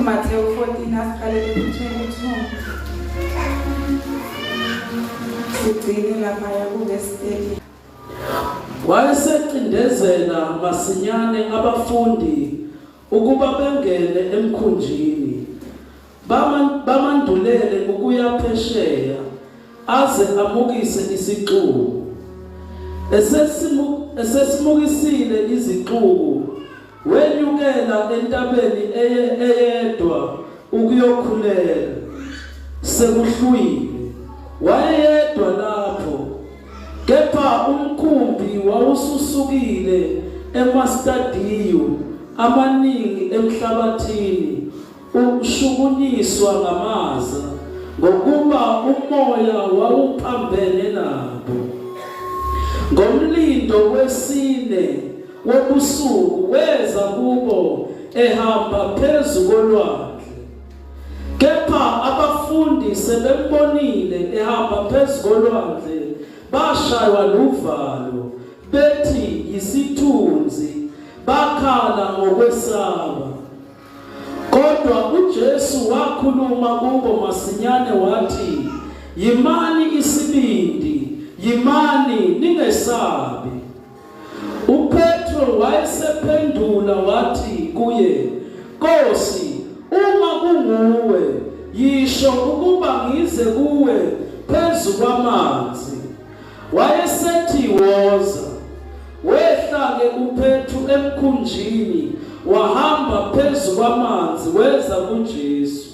UMathewu 14 asiqalele ku-22 sigcine laphaya kuvesi 30. Wayesecindezela masinyane abafundi ukuba bengene emkhunjini bamandulele ukuya phesheya aze amukise isixuku. Esesimukisile izixuku wenyukela entabeni eyedwa ukuyokhuleka. Sekuhlwile, wayeyedwa lapho. Kepha umkhumbi wawususukile emastadiyu amaningi emhlabathini ushukunyiswa ngamaza ngokuba umoya wawuphambene nabo. Ngomlindo wesine wobusuku weza kubo ehamba phezu kolwandle. Kepha abafundi sebembonile ehamba phezu kolwandle bashaywa luvalo bethi yisithunzi bakhala ngokwesaba. Kodwa uJesu wakhuluma kubo masinyane wathi, Yimani isibindi, yimani ningesabi. UPetro wayesephendula wathi kuye, Nkosi, uma kunguwe, yisho ukuba ngize kuwe phezu kwamanzi. Wayesethi, Woza. Wehla-ke uPetru emkhunjini, wahamba phezu kwamanzi weza kuJesu.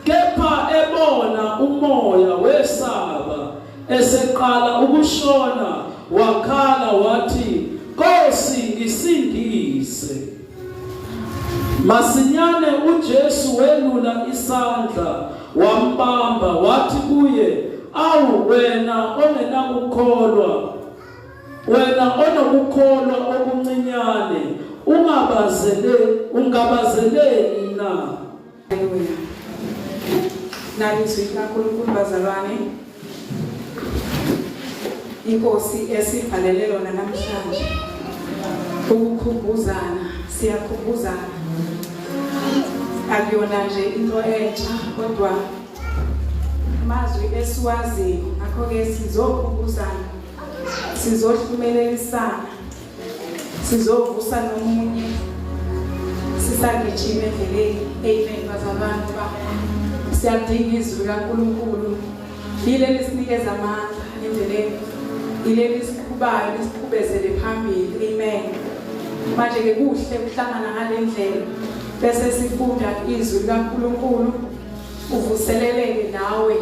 Kepha ebona umoya wesaba, eseqala ukushona wakhala wathi, Nkosi, ngisindise. Masinyane uJesu welula isandla wambamba wathi kuye, Awu wena ongenakukholwa, wena onokukholwa okuncinyane, ungabazele ungabazeleni na? Haleluya. Nalizwi likaNkulunkulu bazalwane. Inkosi esibhalele lona namhlanje. Ukukhumbuzana, siyakhumbuzana. Akuyona nje into entsha kodwa amazwi esiwaziyo ngakho-ke sizokhumbuzana sizohlumelelisana sizovusa nomunye sisagijima endleleni. Amen bazalwane, ngoba siyadinga izwi likaNkulunkulu, yile lisinikeza amandla endleleni, yile lisiqhubayo lisiqhubezele phambili. Amen. Manje ke kuhle ukuhlangana ngale ndlela bese sifunda izwi likaNkulunkulu, uvuseleleke nawe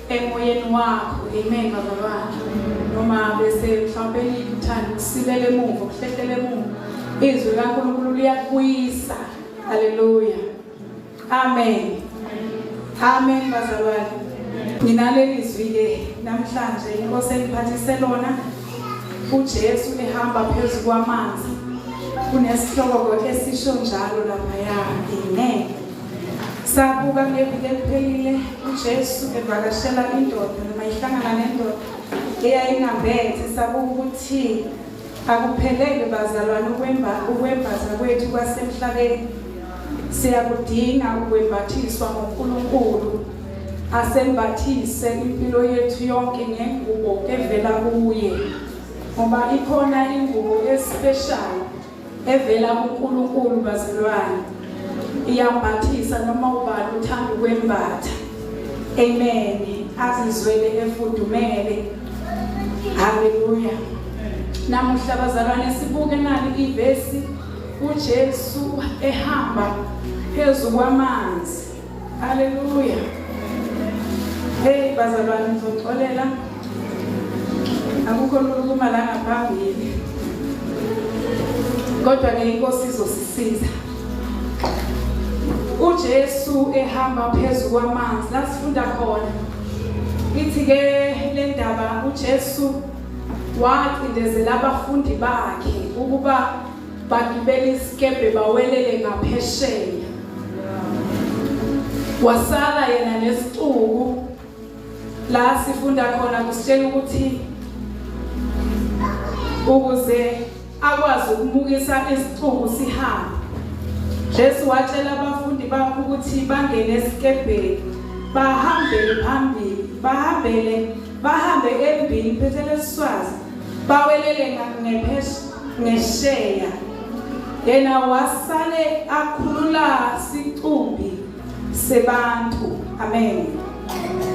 emoyeni wakho. Amen bazalwane. Noma bese mhlawumbe uthanda ukusilela emuva, ukuhlehlela emuva, izwi likaNkulunkulu liyakubuyisa. Haleluya, amen, amen bazalwane. Nginaleli zwi-ke namhlanje inkosi engiphathise lona, uJesu ehamba phezu kwamanzi. Kunesihloko esisho njalo laphaya. Amen. Sabuka kuleviki eliphelile uJesu evakashela indoda noma ihlangana nendoda eyayingambethe, sabuka ukuthi akuphelele bazalwane ukwemba ukwembatha kwethu kwasemhlabeni. Siyakudinga ukwembathiswa ngoNkulunkulu, asembathise impilo yethu yonke ngengubo evela kuye, ngoba ikhona ingubo especial evela kuNkulunkulu bazalwane, iyambathisa noma ubani uthanda ukwembatha. Amen. Azizwele efudumele. Haleluya. Namuhla bazalwane sibuke nali ivesi, uJesu ehamba phezu kwamanzi. Haleluya. Hey bazalwane, ngizoxolela, akukho lula ukuma la ngaphambili, kodwa ke inkosi izosisiza. uJesu ehamba phezu kwamanzi, la sifunda khona ithi ke le ndaba, uJesu wacindezela abafundi bakhe ukuba bagibele isikebhe bawelele ngaphesheya, wasala yena nesixuku. La sifunda khona kusitshela ukuthi ukuze akwazi ukumukisa isixuku sihambe, Jesu watshela abafundi bakhe ukuthi bangene esikebheni bahambele phambili bahambele bahambe embili phethe lesiswazi bawelele ngephesh ngesheya yena wasale akhulula sicumbi sebantu amen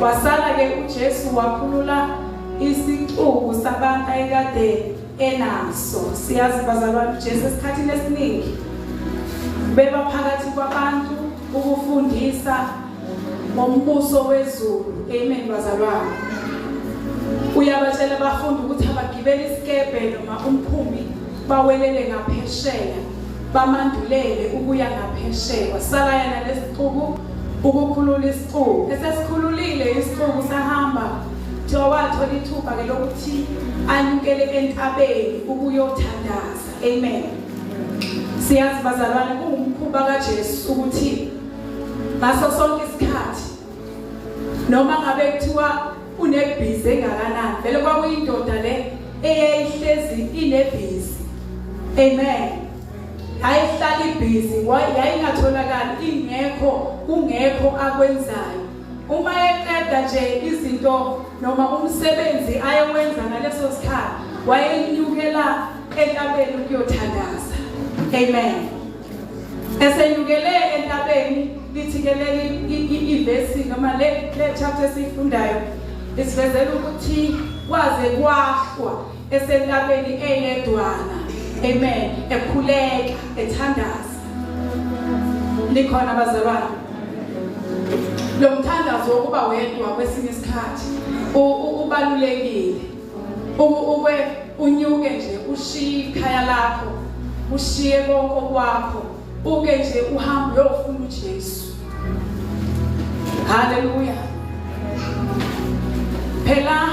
wasala ke uJesu wakhulula isixuku sabantu ayekade enaso siyazi bazalwane uJesu esikhathini esiningi beba phakathi kwabantu ukufundisa ngombuso wezulu amen bazalwane uyabatshela abafundi ukuthi abagibele isikebhe noma umkhumbi bawelele ngaphesheya bamandulele ukuya ngaphesheya wasala yena lesixuku ukukhulula isixuku esesikhululile isixuku sahamba kuthiwa wathola ithuba ke lokuthi anyukele entabeni ukuyothandaza amen siyazi bazalwane kuwumkhuba kaJesu ukuthi ngaso sonke isikhathi noma ngabe kuthiwa unebhizi engakanani vele kwakuyindoda le eyayihlezi inebhizi amen yayihlala ibhizi yayingatholakali ingekho kungekho akwenzayo uma eqeda nje izinto noma umsebenzi ayewenza ngaleso sikhathi wayenyukela entabeni ukuyothandaza amen esenyukele entabeni lithi ke leli ivesi noma le le chapter esiyifundayo isivezela ukuthi kwaze kwahlwa esentabeni eyedwana amen ekhuleka ethandaza nikhona bazalwane lo mthandazo wokuba wedwa kwesinye isikhathi ubalulekile ukwe unyuke nje ushiye ikhaya lakho ushiye konke okwakho uke nje uhambe uyofuna uJesu haleluya phela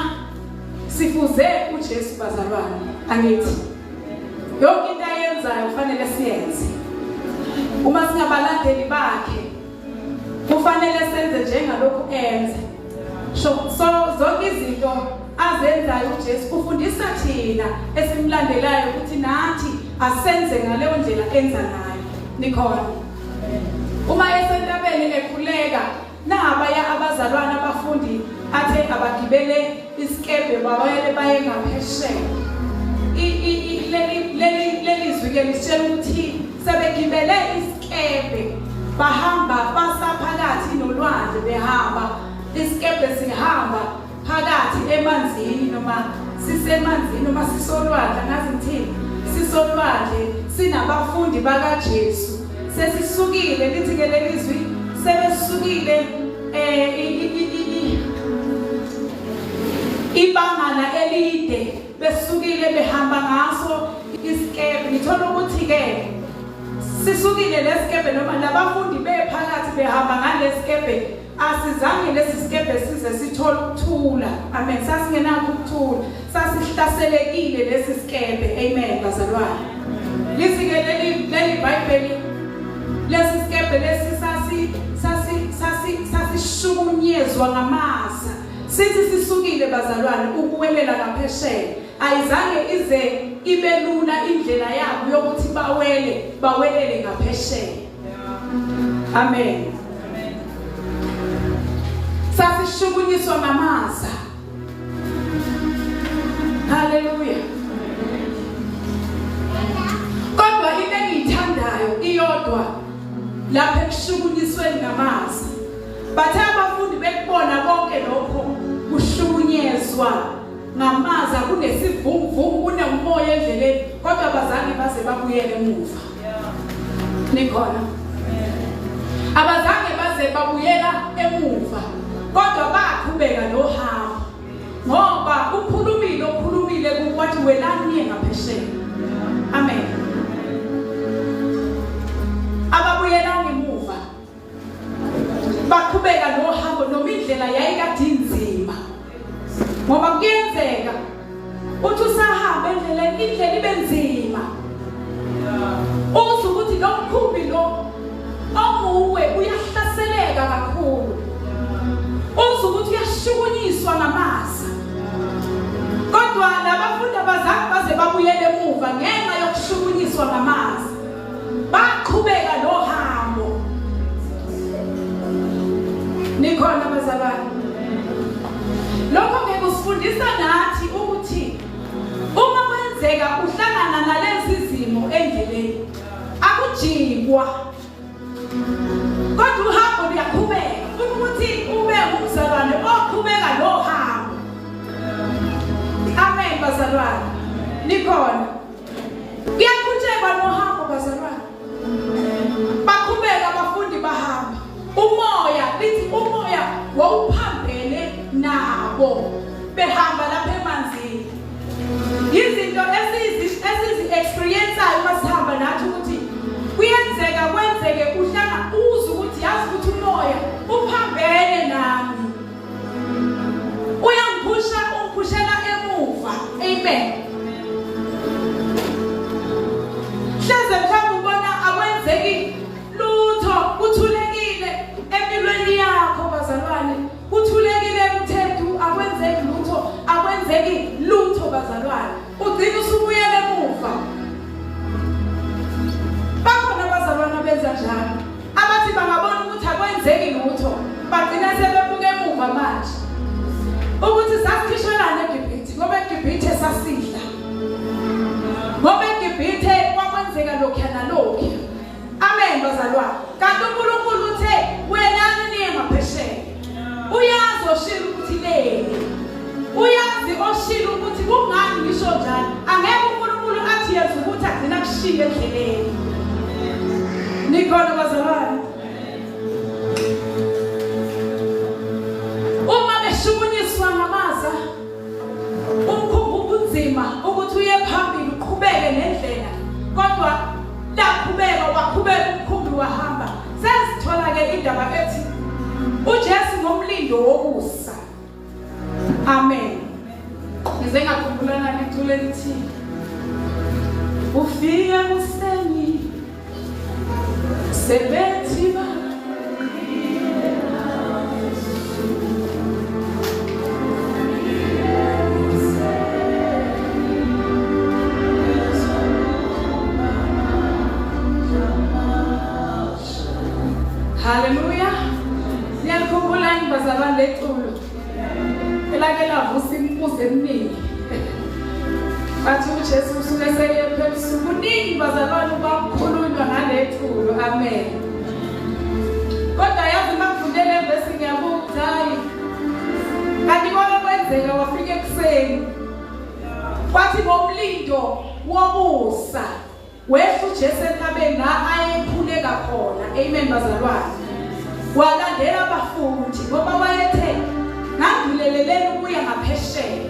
sifuze uJesu bazalwane angithi yonke into ayenzayo kufanele siyenze uma singabalandeli bakhe kufanele senze njengalokhu enza so zonke izinto azenzayo uJesu ufundisa thina esimlandelayo ukuthi nathi asenze ngaleyo ndlela enza ngayo nikhona uma esentabeni ekhuleka nabaya abazalwane abafundi athe abagibele isikebhe bawele baye ngaphesheya leli leli zwi ke lisitshela ukuthi sebegibele isikebhe bahamba basaphakathi nolwandle behamba isikebhe sihamba phakathi emanzini noma sisemanzini noma sisolwandle angazi ngithini sisolwandle sinabafundi bakaJesu sesisukile lithi ke lelizwi sebesukile eh ibangana elide besukile behamba ngaso isikebhe ngithola ukuthi ke sisukile lesikebhe noma labafundi bephakathi behamba ngalesikebhe Asizange lesi sikebhe size sithole ukuthula. Amen. Sasingenakho ukuthula. Sasihlaselekile lesi sikebhe. Amen bazalwane. Lithi-ke leli leli Bhayibheli lesi sikebhe lesi sasi sasi sasi sasishukunyezwa ngamaza. Sithi sisukile bazalwane ukuwelela ngaphesheya. Ayizange ize ibe lula indlela yabo yokuthi bawele bawelele ngaphesheya. Amen. Sasishukunyiswa ngamaza. Haleluya. Kodwa into engiyithandayo iyodwa lapha ekushukunyisweni ngamaza. Bathe abafundi bekubona konke lokho kushukunyezwa ngamaza kunesivunguvungu kunomoya endleleni kodwa bazange baze babuyele emuva. Nikhona? Abazange baze babuyela emuva kodwa baqhubeka nohambo ngoba ukhulumile okhulumile kwathi welani niye ngaphesheya. Amen. Ababuyelanga emuva baqhubeka nohambo noma indlela yayikade inzima ngoba kuyenzeka uthi usahamba endleleni indlela ibe nzima uzwe ukuthi lo mkhumbi lo onguwe uyahlaseleka kakhulu uzwe ukuthi uyashukunyiswa ngamaza kodwa labafundi abazange baze babuyele emuva ngenxa yokushukunyiswa ngamaza baqhubeka nohambo. Nikhona bazalwane? Lokho ke kusifundisa nathi ukuthi uma kwenzeka uhlangana nalezi zimo endleleni akujikwa kodwa uhambo luyaqhubeka. Funa ukuthi ube umzalwane oqhubeka nohambo. Amen bazalwane. Nikhona? Kuyaqhutshekwa nohambo bazalwane. Baqhubeka abafundi bahamba. Umoya lithi umoya wawuphambene nabo behamba lapha emanzini. Izinto esizi esizi experienceayo uma sihamba nathi ukuthi kuyenzeka kwenzeke uhlala uzwe ukuthi yazi ukuthi umoya uphambene nami. Uyangiphusha ungiphushela emuva. Amen. Hleze mhlawumbe ubona akwenzeki lutho kuthulekile empilweni yakho bazalwane kuthulekile kuthethu akwenzeki lutho akwenzeki lutho bazalwane ugcina usubuyela emuva bakhona abazalwane abenza njalo abathi bangabona ukuthi akwenzeki lutho bagcina sebebuka emuva manje ukuthi sasikhishwelana eGibhithe ngoba eGibhithe sasidla ngoba eGibhithe kwakwenzeka lokhuya nalokhuya. Amen bazalwane. Kanti uNkulunkulu uthe welani niye ngaphesheya. Uyazi oshilo ukuthi leni. Uyazi oshilo ukuthi kungani ngisho njalo. Angeke uNkulunkulu athi yenza ukuthi agcina kushiye endleleni. Nikhona bazalwane? Uma beshukunyiswa ngamaza Umkhumbi ubunzima ukuthi uye phambili uqhubeke nendlela kodwa laqhubeka waqhubeka umkhumbi wahamba. Sesithola ke indaba ethi uJesu ngomlindo wokusa. Amen. Ngize ngakhumbula nami iculo elithi ufike kuseni sebethi ba Haleluya. Niyakhumbula yini bazalwane leculo? Elake lavusa imibuzo eminingi. Bathi uJesu usuke seyephe ebusuku. Kuningi bazalwane kwakukhulunywa ngaleculo. Amen. Kodwa yazi uma ngifunde le vesi ngiyabuka ukuthi hayi kanti kwake kwenzeka wafika ekuseni. Kwathi ngomlindo wokusa Wehla uJesu entabeni la ayekhuleka khona. Amen bazalwane. Walandela abafundi ngoba wayethe nganduleleleni ukuya ngaphesheya.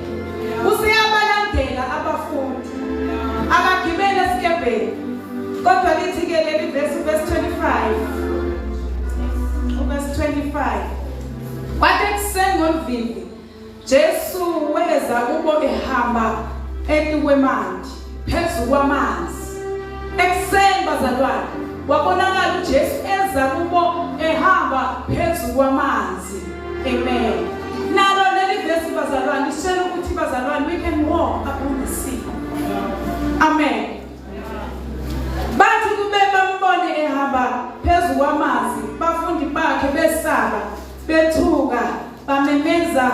Useyabalandela abafundi. Akagibele esikebheni. Kodwa lithi ke leli verse verse 25. Verse 25. Kwathi ekuseni ngolvivi Jesu weza kubo ehamba etukwemanti phezu kwamanzi. Ekuseni bazalwane wabonakala uJesu eza kubo ehamba phezu kwamanzi. Amen. Nalo leli vesi bazalwane lisitshela ukuthi bazalwane we can walk upon the sea. Amen. Bathi kube bambone ehamba phezu kwamanzi bafundi bakhe besaba bethuka Bamemeza,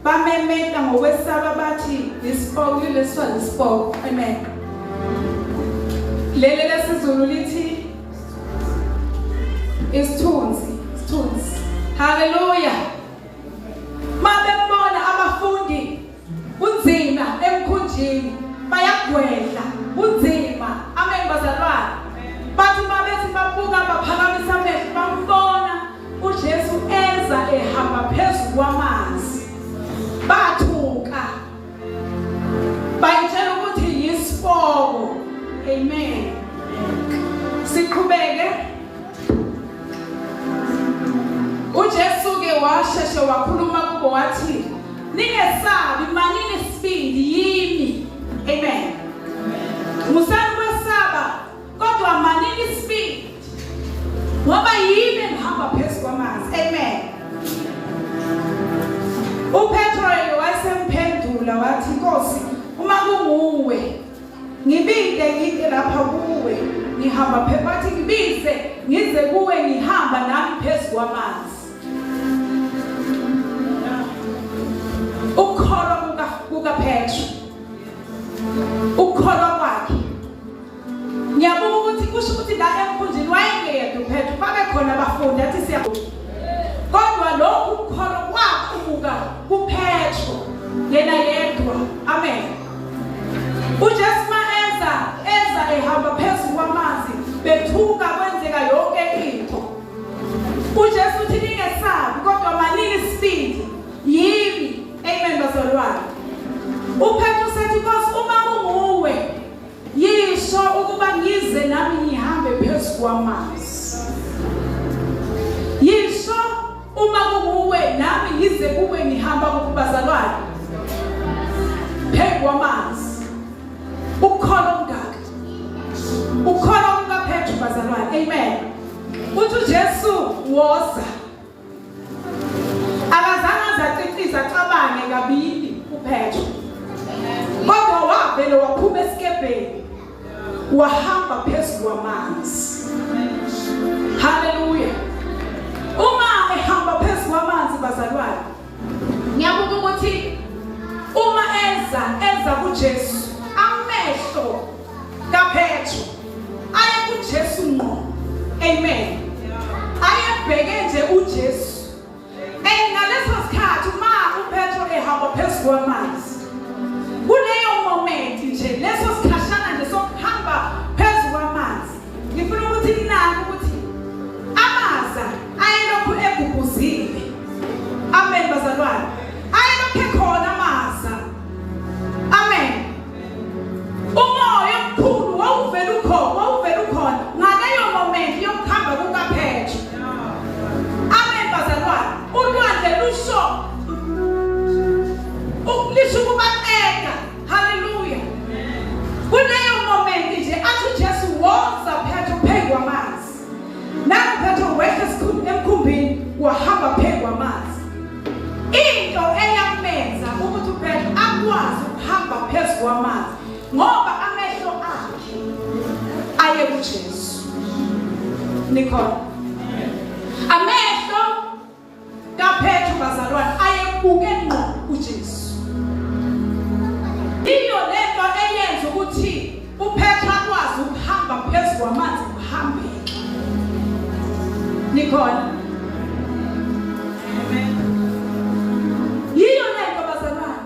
bamemeta ngokwesaba bathi isipoko lileswa isipoko. Amen. Leli lesizulu lithi isithunzi, isithunzi. Haleluya. Mabembona abafundi kunzima emkhunjini bayagwedla kunzima. Amen bazalwane. Bathi mabethi babuka baphakamisa amehlo bambona uJesu eza ehamba phezu kwamanzi bathuka bayitshela ukuthi yisipoko amen siqhubeke uJesu ke washeshe wakhuluma kubo wathi ningesabi manini isibindi yimi amen musani kwesaba Kodwa manini isibindi ngoba yimi engihamba phezu kwamanzi. Amen. UPetro wayesemphendula wathi, Nkosi, uma kunguwe ngibide ngide lapha kuwe ngihamba phezu wathi ngibize ngize kuwe ngihamba nami phezu kwamanzi. khona abafundi athi siya kodwa lokhu kukholwa kwaqubuka kuPetro yena yedwa. Amen. UJesu ma eza eza ehamba phezu kwamanzi bethuka kwenzeka yonke into. UJesu uthi ningesabi kodwa manini isibindi yimi. Amen bazalwane. UPetro usethi Nkosi uma kunguwe yisho ukuba ngize nami ngihambe phezu kwamanzi. Yisho uma kunguwe nami ngize kuwe ngihamba kubazalwane phezu kwamanzi. Ukukholwa okungaka. Ukukholwa kukaPetro bazalwane. Amen. Uthi uJesu woza. Akazange azaciciza acabange kabili uPetro. Kodwa wavele waphuma esikebheni wahamba phezu kwamanzi. Haleluya. Uma ehamba phezu kwamanzi bazalwane, ngiyabuka ukuthi uma eza eza kuJesu amehlo kaPetro aye kuJesu ngqo. Amen. Ayebheke nje uJesu. And ngaleso sikhathi uma uPetro ehamba phezu kwamanzi kuleyo moment nje leso sikhashana nje sokuhamba phezu kwamanzi ngifuna ukuthi ninake ukuthi amaza ayelokhu egubhuzile. Amen bazalwane. Ayelokhu ekhona amaza. Amen. Umoya omkhulu wawuvela ukhona, wawuvela ukhona ngaleyo moment yokuhamba kukaPetro. Amen bazalwane. Ulwandle lusho lisho ukubaqeda. Haleluya. Kuleyo moment nje athi uJesu woza Petro phezu kwamanzi. Nangu Petro wehla emkhumbini wahamba phezu kwamanzi. Into eyamenza ukuthi uPetro akwazi ukuhamba phezu kwamanzi ngoba amehlo akhe aye kuJesu. Nikhona? Amehlo kaPetro bazalwane ayebuke ngqo kuJesu. Iyo lento eyenza ukuthi uPetro akwazi ukuhamba phezu kwamanzi kuhambeke. Nikhona? Amen. Yiyo lento bazalwane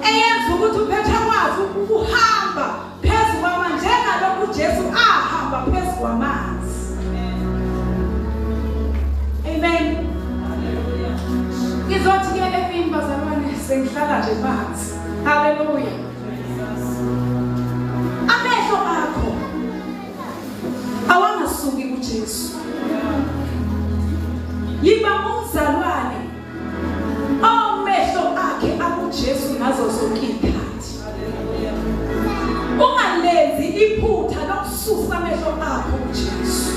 eyenza ukuthi uPetro akwazi ukuhamba phezu kwamanzi njengalokhu uJesu ahamba phezu kwamanzi. Amen. Ngizothi ke emini bazalwane sengihlala nje phansi. Hallelujah. Amehlo akho awangasuki kuJesu. Yiba umzalwane amehlo akhe akuJesu ngazo zonke izikhathi. Ungalenzi iphutha lokususa amehlo akho kuJesu.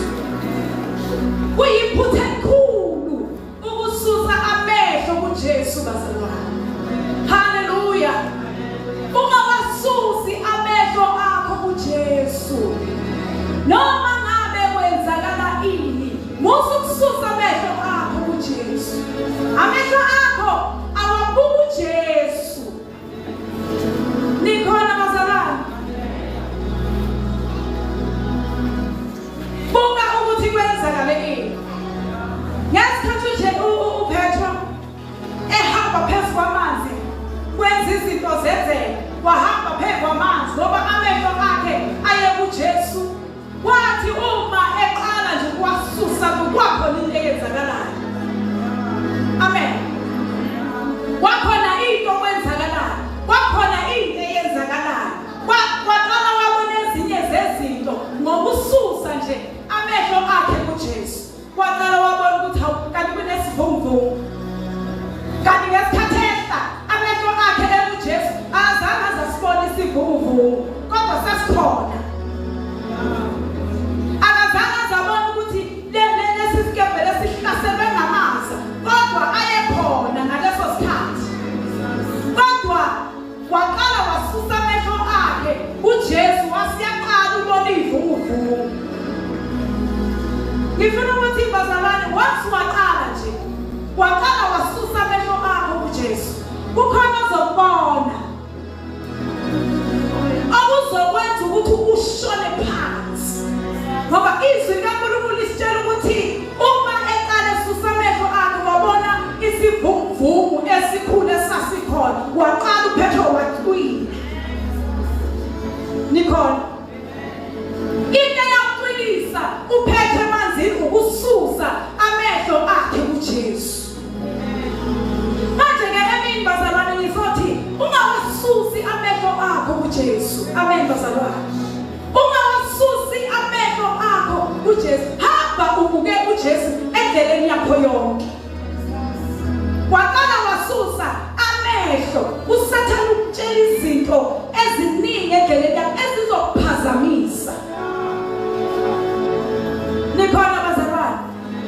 Kuyiphutha elikhulu ukususa amehlo kuJesu bazalwane. Haleluya. Ungawasusi amehlo akho kuJesu. Noma ngabe kwenzakala ini, musa ukususa amehlo akho kuJesu. Amehlo akho awabuka uJesu. Nikhona bazalwane? Buka ukuthi kwenzakale ini. Ngesikhathi nje uPetro ehamba phezu kwamanzi kwenza izinto zenzeke, wahamba phezu kwamanzi ngoba amehlo akhe aye kuJesu. Kwathi uma eqala nje ukuwasusa kwakhona into eyenzakalayo. Amen. Kwakhona into okwenzakalayo. Kwakhona into eyenzakalayo. Kwaqala wabona ezinye zezinto ngokususa nje amehlo akhe kuJesu. Waqala wabona ukuthi hawu kanti kunesivunguvungu. Kanti ngesikhathi ehla amehlo akhe ekuJesu akazange aze asibone isivunguvungu kodwa sasikhona. Akazange aze abone ukuthi lesi sikebhe lesihlaselwe ngamaza kodwa ayekhona ngaleso sikhathi. Kodwa Waqala wasusa amehlo akhe kuJesu wasiyaqala ubona ivunguvungu. Ngifuna ukuthi bazalwane once waqala nje waqala wasusa amehlo akho kuJesu kukhona ozokubona okuzokwenza ukuthi ushone phansi ngoba izwi likaNkulunkulu lisitshela ukuthi yakho yonke. Waqala wasusa amehlo. USathane ukutshela izinto eziningi endleleni yakho ezizokuphazamisa. Nikhona bazalwane?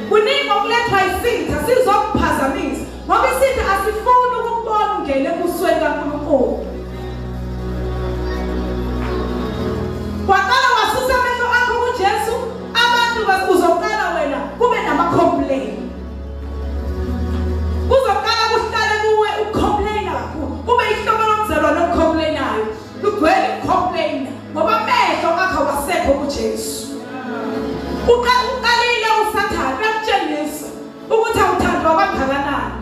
Kuningi okulethwa isitha sizokuphazamisa ngoba isitha asifuni ukukubona ungene ebusweni kaNkulunkulu. Waqala wasusa amehlo akho kuJesu, abantu uzoqala wena kube nama-complain. Kuzoqala kuhlale kuwe ucomplaina kakhulu. Kube ihlobo lomzalwane ocomplainayo. Lugcwele ucomplaina ngoba amehlo akho awasekho kuJesu. Uqalile uSathane uyakutshengisa ukuthi awuthandwa kangakanani.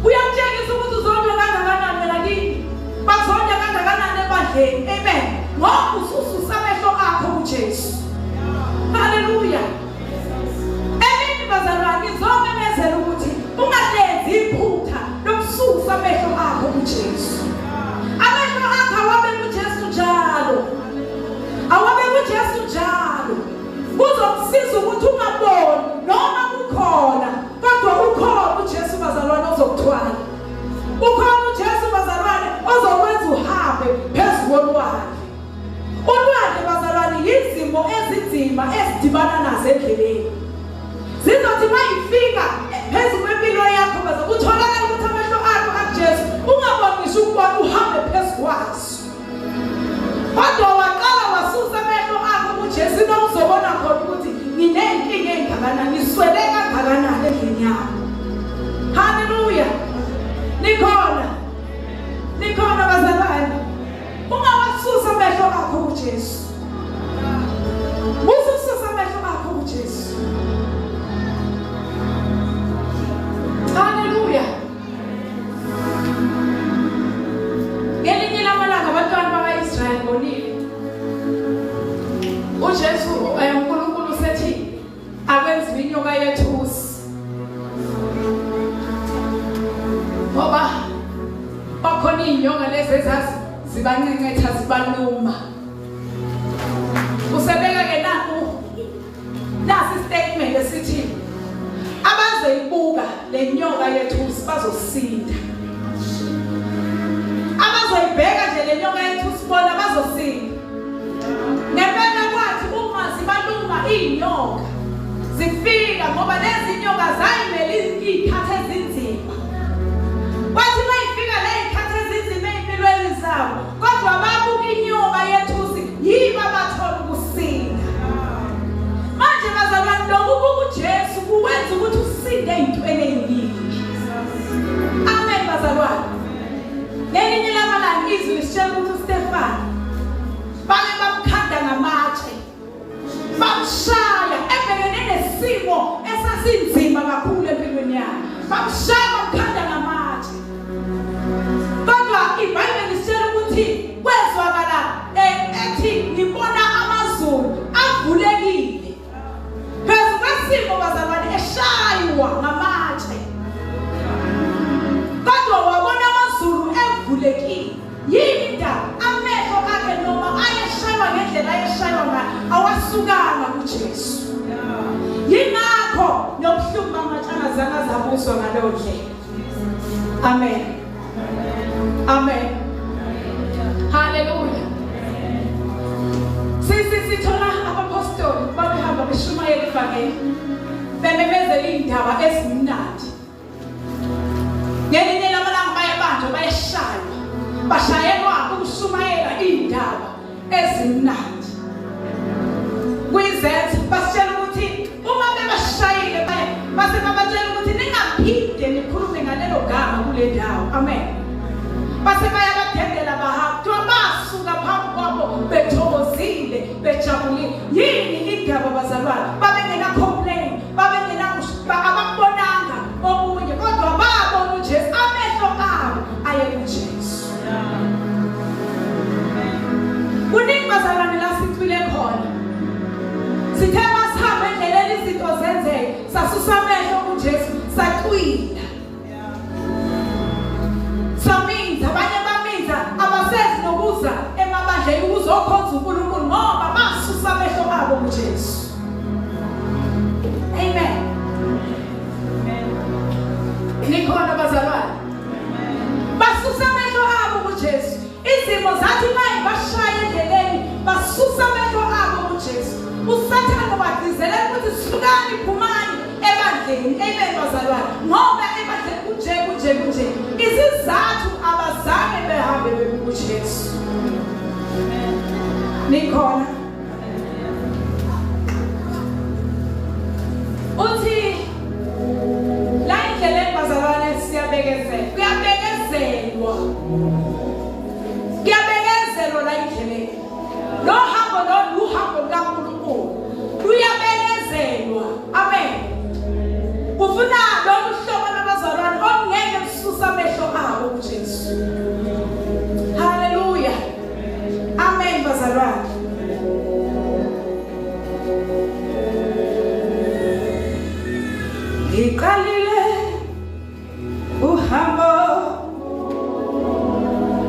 Uyakutshengisa ukuthi uzondwa kangakanani wena kini. Bazonda kangakanani ebandleni. Amen. Ngoba usususa amehlo akho kuJesu. Haleluya. Emini bazalwane ngizomemezela ukuthi ungalenzi iphutha lokususa amehlo akho kuJesu. Amehlo akho awabe kuJesu njalo. Awabe kuJesu njalo. Kuzokusiza ukuthi ungaboni noma kukhona kodwa ukhona uJesu bazalwane ozokuthwala. Ukhona uJesu bazalwane ozokwenza uhambe phezu kolwandle. Ulwandle bazalwane yizimo ezinzima esidibana nazo endleleni. Zizothi mayifika phezu kwempilo yakho baze kutholakala ukuthi amehlo akho akuJesu ungaboni ngisho ukubona uhambe phezu kwaso. Kodwa waqala wasusa amehlo akho kuJesu into uzobona khona ukuthi nginenkinga engakanani ngiswele kangakanani endlini yami. Haleluya. Nikhona. Nikhona bazalwane. Ungawasusa amehlo akho kuJesu. Usususa amehlo akho kuJesu. Haleluya. Ngelinye lamalanga abantwana baka-Israyeli bonile. UJesu uNkulunkulu usethi akwenziwe inyoka yethusi. Ngoba bakhona iy'nyoka lezi ezazi zibancencetha zibaluma. Usebeka ke naku nasi statement esithi abazoyibuka le nyoka yethusi bazosinda. Abazoyibheka nje le nyoka yethusi bona bazosinda. Ngempela kwathi uma zibaluma iy'nyoka zifika ngoba lezi nyoka zayimele iy'khathi ezinzima. Kwathi mayifika ley'khathi ezinzima ey'mpilweni zabo kodwa babuka inyoka yethusi yibo abathola ukusinda. Manje bazalwane lokhu kubuka uJesu kuwenza ukuthi usinde ey'ntweni ey'ningi. Amen bazalwane. Ngelinye lamalanga izwi lisitshela ukuthi uStefani bake bamkhanda ngamatshe bamshaya ebhekene nesimo esasinzima kakhulu empilweni yakhe bamshaya bamkhanda ngamatshe kodwa iBhayibheli lisitshela ukuthi kwezwakala eh, ethi ngibona amazulu avulekile Phezu kwesimo bazalwane eshaywa ngamatshe. Kodwa wabona amazulu evulekile. Yini indaba? Amehlo akhe noma ayeshaywa ngendlela ayeshaywa ngayo awasukanga kuJesu. Yingakho nobuhlungu bamatshe angazange azabuzwa ngaleyo ndlela. Amen. Amen. Hallelujah. Sisi sithola abapostoli babehamba beshumayela ivangeli. Bememezela indaba ezimnandi. Ngelinye lamalanga bayabanjwa bayashaywa. Bashayelwa ukushumayela indaba ezimnandi. Kwizenzo basitshela ukuthi uma bebashayile baye base babatshela ukuthi ningaphinde nikhulume ngalelo gama kule ndawo. Amen. Base bayabadedela bahamba. Kuthiwa basuka phambi kwabo bethokozile bejabulile. Yini indaba bazalwane? Babengena complain, babengena abakubonanga okunye kodwa babona uJesu amehlo abo aye kuJesu. Kuningi bazalwane la sicwile khona. Sithe masihamba endleleni izinto zenzeke, sasusa amehlo kuJesu, sacwila. Saminza, abanye baminza abasezi nokuza emabandleni ukuzokhonza uNkulunkulu ngoba basusa amehlo abo kuJesu. Amen. ebandleni. Amen bazalwane. Ngoba ebandleni kunje kunje kunje. Izizathu abazange behambe bebuka uJesu. Nikhona? Uthi la endleleni bazalwane siyabekezela. Kuyabekezelwa. Kuyabekezelwa la endleleni. Lo hambo lo luhambo lukaNkulunkulu. Luyabekezelwa. Amen. Kufuna lolu hlobo lwabazalwane olungeke lususa amehlo abo kuJesu. Haleluya. Amen bazalwane. Ngiqalile uhambo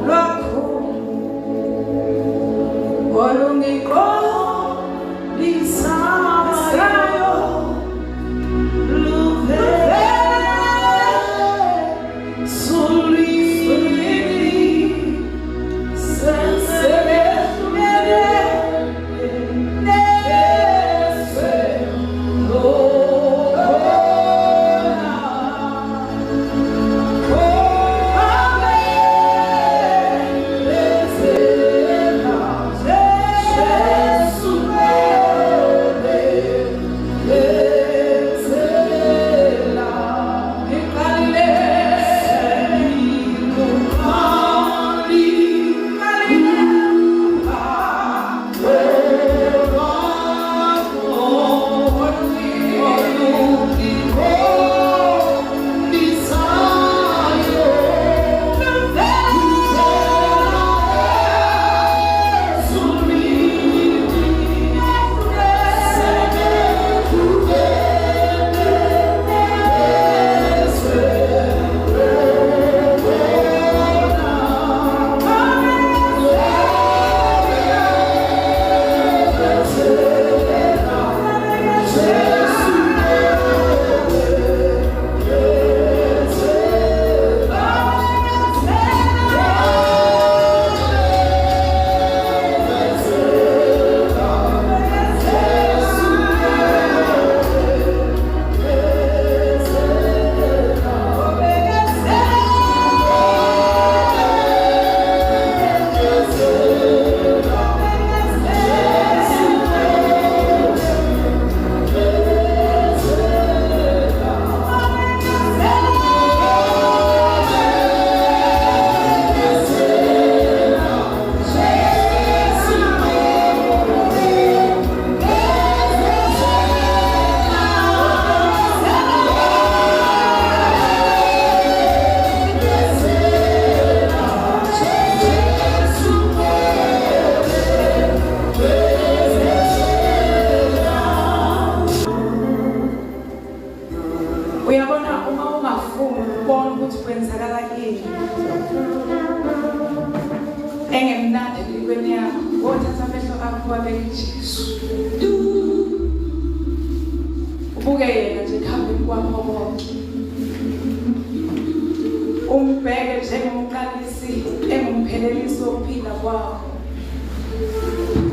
lwakho olungiqondisayo luvela sulwini seselehlulele nese lokhona. Uyabona uma ungafuni ukubona ukuthi kwenzakala ini engemnandi empilweni yakho, wothatha amehlo akho wabeke Jesu. Du. Ubuke yena nje ekuhambeni kwakho konke. Umbheke njengomqalisi engumphelelisi wokuphila kwakho.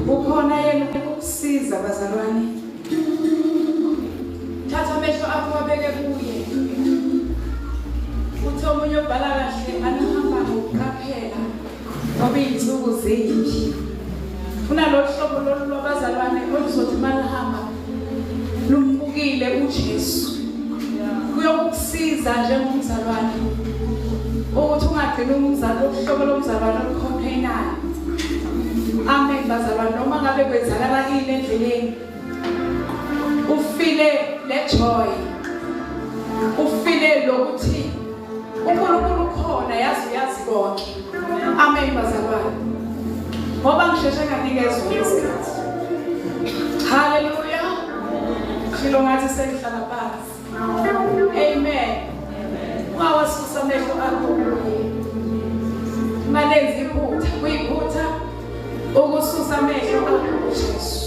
Ukhona yena ukukusiza bazalwane. Thatha amehlo akho wabeke kuye. Uthi omunye obhala kahle anihamba ngokuqaphela ngoba iy'nsuku zimbi. Kunalolu hlobo lolu lwabazalwane oluzothi uma lihamba lumbukile uJesu. Kuyokusiza njengomzalwane ukuthi ungagcini umzali uhlobo lomzalwane olucomplainayo. Amen bazalwane noma ngabe kwenzakala ini endleleni ufile le joy ufile lokuthi uNkulunkulu ukhona yazi uyazi konke. Amen bazalwane. Ngoba ngisheshe nganikezwa isikhathi. Hallelujah. Shilo ngathi sengihlala phansi. Amen. Ungawasusa amehlo akho kuye. Ungalenzi iphutha, kuyiphutha ukususa amehlo akho kuJesu.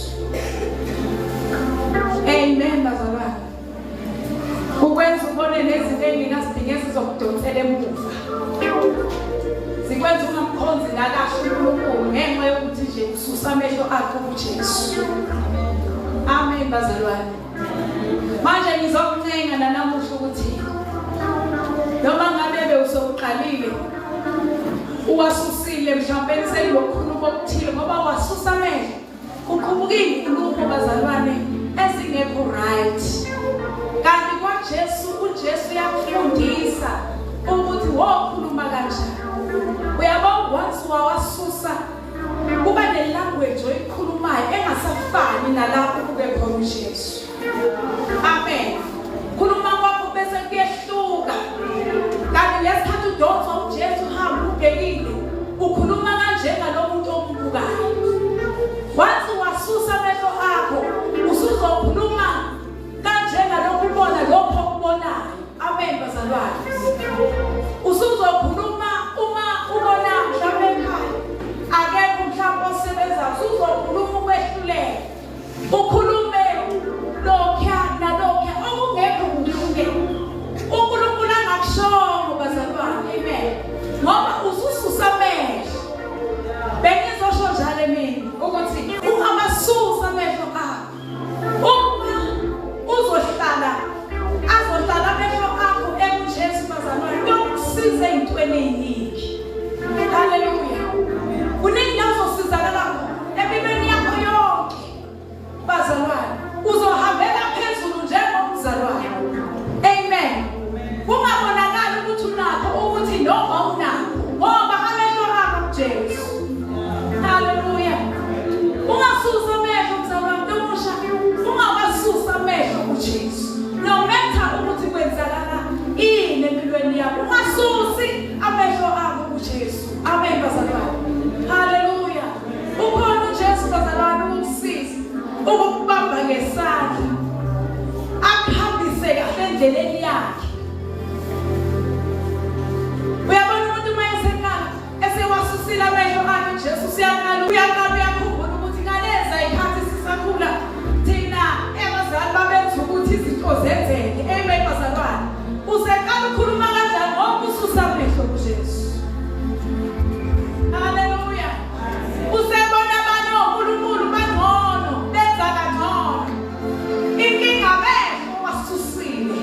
Amen bazalwane. Ukwenza ubone nezinto engingasidinga ezizokudonsela emuva. Zikwenza ungamkhonzi nakahle uNkulunkulu ngenxa yokuthi nje ususa amehlo akho kuJesu. Amen bazalwane. Manje ngizokuncenga nanamuhla. Noma ngabe bewusokuqalile uwasusile mhlawumbe sekunokukhuluma okuthile ngoba wasusa amehlo kuqhamuka iy'nkulumo bazalwane ezingekho right. Kanti kwaJesu uJesu uyakufundisa ukuthi wokhuluma kanjani. Uyabona once wawasusa kuba ne-language oyikhulumayo engasafani nalapho kube khona uJesu. Amen. Khuluma kwakho bese kuyehluka. Kanti ngesikhathi udonswa uJesu uhamba ubhekile ukhuluma kanjengalo muntu ombukayo. Once wasusa amehlo akho usuzokhuluma kanjengalokhu ubona lokho okubonayo. Amen bazalwane. Usuzokhuluma uma ubona mhlawumbe ekhaya akekho mhlawumbe osebenzayo usuzokhuluma ukwehluleka. Ukhulume lokhuya nalokhuya okungekho kuhle. uNkulunkulu angakushongo bazalwane. Amen. Ngoba usususa amehlo. Bengizosho njalo mina ukuthi ungamasusa amehlo akho. Uma uzohlala azohlala amehlo akho ekuJesu bazalwane kuyokusiza ey'ntweni ey'ningi. Haleluya. Kuningi la uzosizakala khona empilweni yakho yonke bazalwane. Uzohambela phezulu njengomzalwane. Amen. Kungabonakali ukuthi unakho ukuthi noma unakho ngoba amehlo akho kuJesu. Haleluya. Ungasusa amehlo mzalwane omusha, ungawasusa amehlo kuJesu. No matter ukuthi kwenzakala ini empilweni yakho, ungasusi amehlo akho kuJesu. Amen bazalwane. Haleluya. Ukhona uJesu bazalwane ukukusiza, ukukubamba ngesandla. Akuhambise kahle endleleni yakhe. Uyabona umuntu uma eseqala esewasusile amehlo akhe Jesu usiyaqala uyaqala uyakhumbula ukuthi ngaleza ikhathi sisakhula thina abazali babenza ukuthi izinto zenzeke. Amen bazalwane. Useqala ukukhuluma kanjani ngoba ususa amehlo kuJesu. Haleluya. Usebona abanye oNkulunkulu bangcono benza kangcono. Inkinga amehlo wasusile.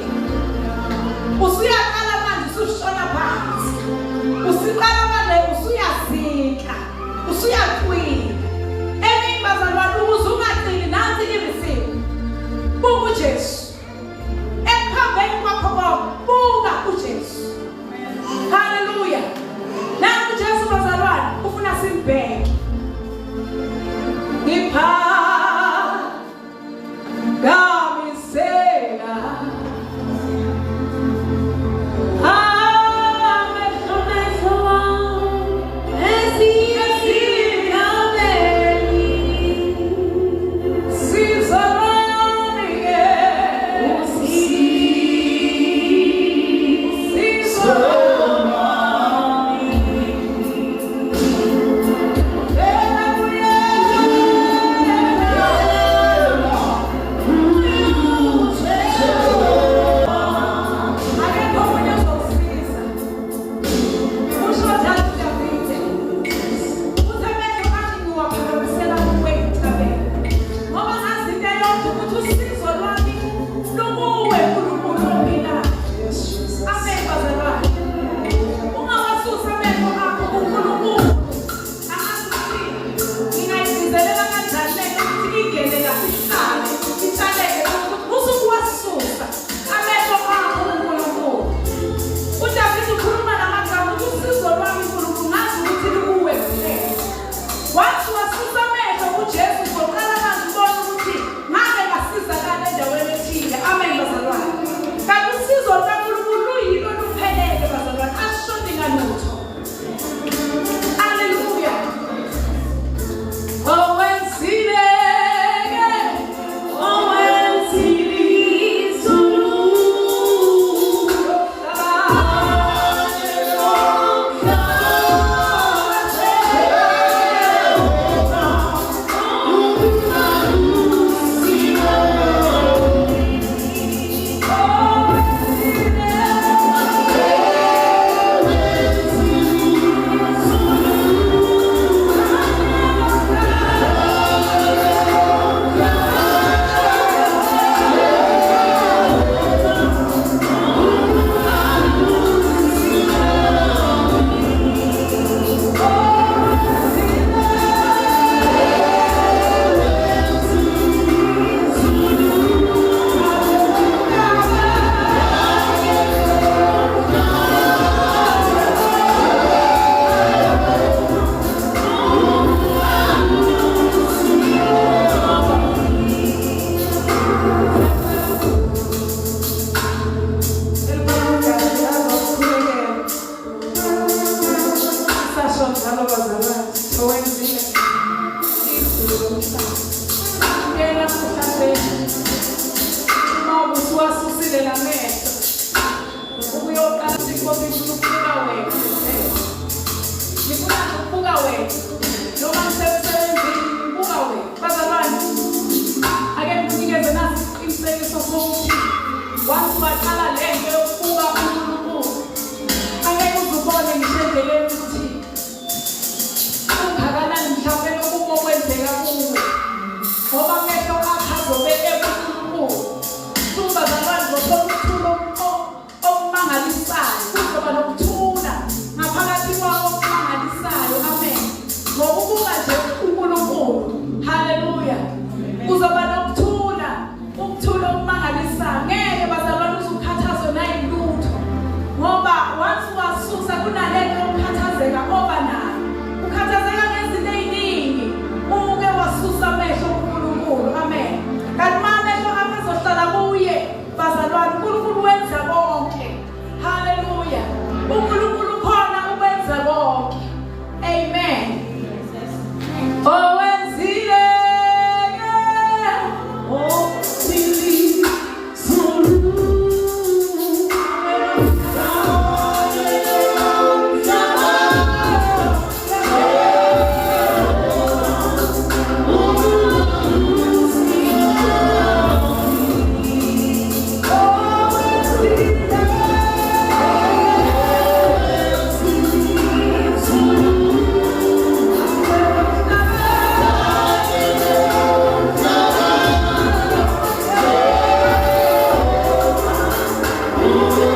Thank you.